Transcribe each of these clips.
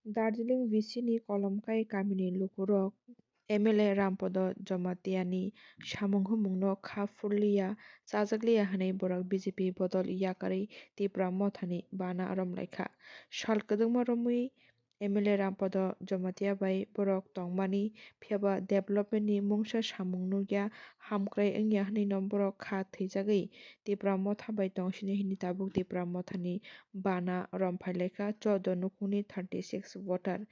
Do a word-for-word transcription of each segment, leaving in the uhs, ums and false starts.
Darjeeling V C ni Kolomkai kamini lukurok M L A Rampodo Jomatiani samung humungno kha phurliya, chajakliya hwnwi borok B J P bodol yakarwi Tipra Mothani bana romlaikha. Sal kwdwkma romwi M L A Rampodo Jamatia bai borok tongmani, phiyaba development ni mungsa samung nukya, hamkrai wngya hwnwi no borok kha thwijagwi Tipra Motha bai tongsini hwnwi tabuk Tipra Mothani bana rom phailaikha, chordo nukhungni thirty six voter.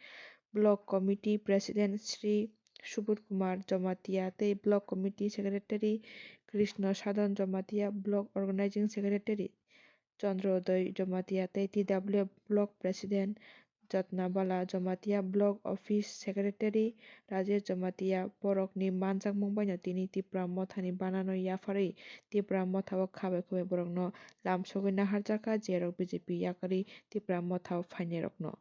Block Committee President Sri Subud Kumar Jamatia tei Block Committee Secretary Krishna Sadhan Jamatia, Block Organizing Secretary Chandrodoi Jamatia tei T W F Block President Jatnabala Jamatia, Block Office Secretary Rajesh Jamatia, borokni manjakmung baino tini Tipra Mothani banano yapharwi Tipra Mothao khabai khubai borokno lamsogwi naharjakha, jerok B J P yakarwi Tipra Mothao phainairokno.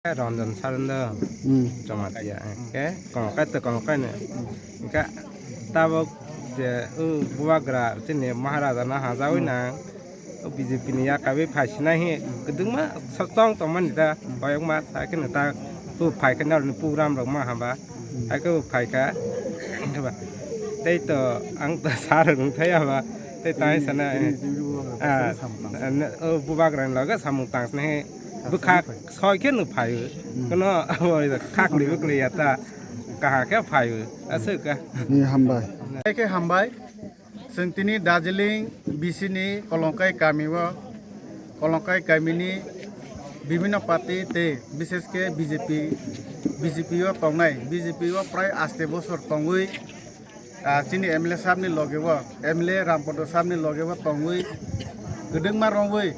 Ranjan Sarendra Hmm. Jamatia, hingke Kongkai to Kongkai no, hingke tabok je, o, Bubagra chini Maharaja no hajawi Hmm. nang, o, B J P ni yakawi phaisinai hi, kwdwkma sotong tongmani da, koyokma, ta khe no ta, o, phaikhe narwkni program rok ma hamba, Hmm. hai khe o phaikha, tei to ang to sar rok nungthai haba, tei tai sana, Tini, tini, tini, ah, samung tang. Ah, o, Bubagra ni loge samung tang sinai hi, Bwkha soi khe no phaio. Hmm. Kono abo khakli bwkli ya ta. Kaha khe phaio. Aswk ka. Ni hambai. Hai khe hambai. Chwng tini Darjeeling B C ni Kolongkai kami o, Kolongkai kami ni bibhinno party tei bishesh khe B J P, B J P o tongnai, B J P o prai aste bosor tongwi, ah, chini M L A sahab ni loge o, M L A Rampodo sahab ni loge o tongwi kwdwkma romwi,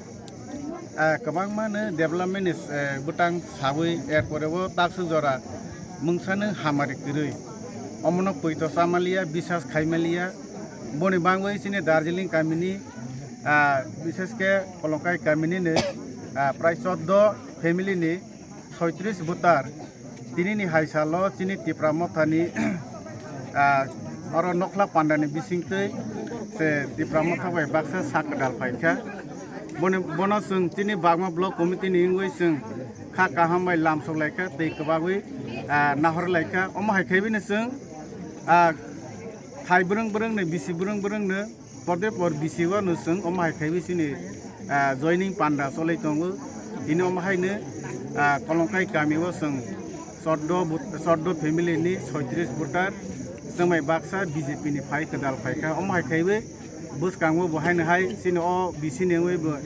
ah, kwbangma no development ni, eh, bwtang sawi, er pore o takswk jora mungsa no hamari kwrwi. Omono poito chamaliya, bisas khaimaliya. Boni bangwi chini Darjeeling kamini, ah, bishesh khe Kolongkai kamini no, ah, prai chordo family ni soitris voter. Tinini hai salo chini Tipra Mothani, ah, oro Nokhla Pandani bisingtwi se Tipra Motha bai baksa sak kwdal phaikha. Boni, bono chwng chini Bagma Block Committee ni wngwi chwng kha kaham bai lamsok laikha tei kwbagwi, ah, nahor laikha. Omo hai khaibini chwng, ah, thai bwrwng bwrwngni, bisi bwrwng bwrwngno, porde por bisi o no chwng omo hai khaiwi chini, ah, joining panda cholai tongo. Tini omo haino, ah, Kolongkai kami o chwng chordo but-, chordo family ni soitris voter chwngbai baksa B J P ni phai kwdal phaikha. Omo hai khaiwi bwskango bo haino hai chini o bisi ni wngwi bo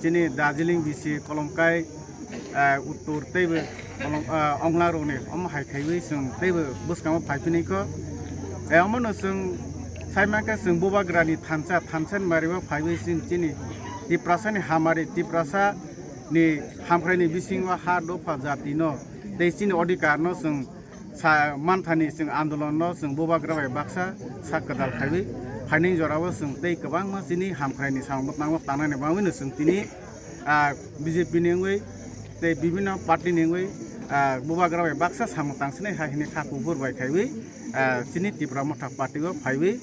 chini Darjeeling bisi Kolongkai, ah, uttor teibo Kolong-, ah, Ongla rokni omo hai khaiwi chwng teibo bwskango phaiphinaikho. Eh, omono chwng saimankhe chwng Bubagrani thansa, thansa ni bari o phaiwi chwng chini Tiprasani hamari, Tiprasani hamkhraini bisingo ha dopha jatino tei chini odhikarno chwng sa manthani chwng andolonno chwng Bubagra bai baksa sak kwtal khaiwi phainai jorao chwng tei kwbangma chini hamkhraini samung bwtangno tangnani bagwino chwng tini, ah, B J P ni wngwi tei bibhinno party ni wngwi, ah, Bubagra bai baksa samung tangsinai hai hwnwi kha kuphur bai khaiwi, ah, chini Tipra Motha party o phaiwi,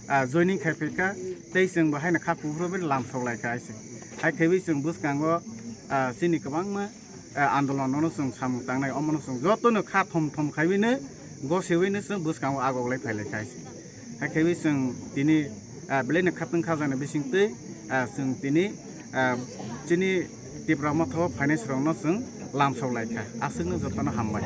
ah, joining khai phaikha tei chwng bo haino kha kuphur bai lamsok laikha hai se. Hai khaiwi chwng bwskango, ah, chini kwbangma, eh, andolon no chwng samung tangnai, omono chwng jotono kha thom thom khaiwino gosewino chwng bwskango agok lai phai lai kha. Hai khaiwi chwng tini, eh, belai no khatwng khajaknai bisingtwi, eh, chwng tini, eh, chini Tipra Motha o phainai rokno chwng lamsok lai kha. Aswkno jotono hambai.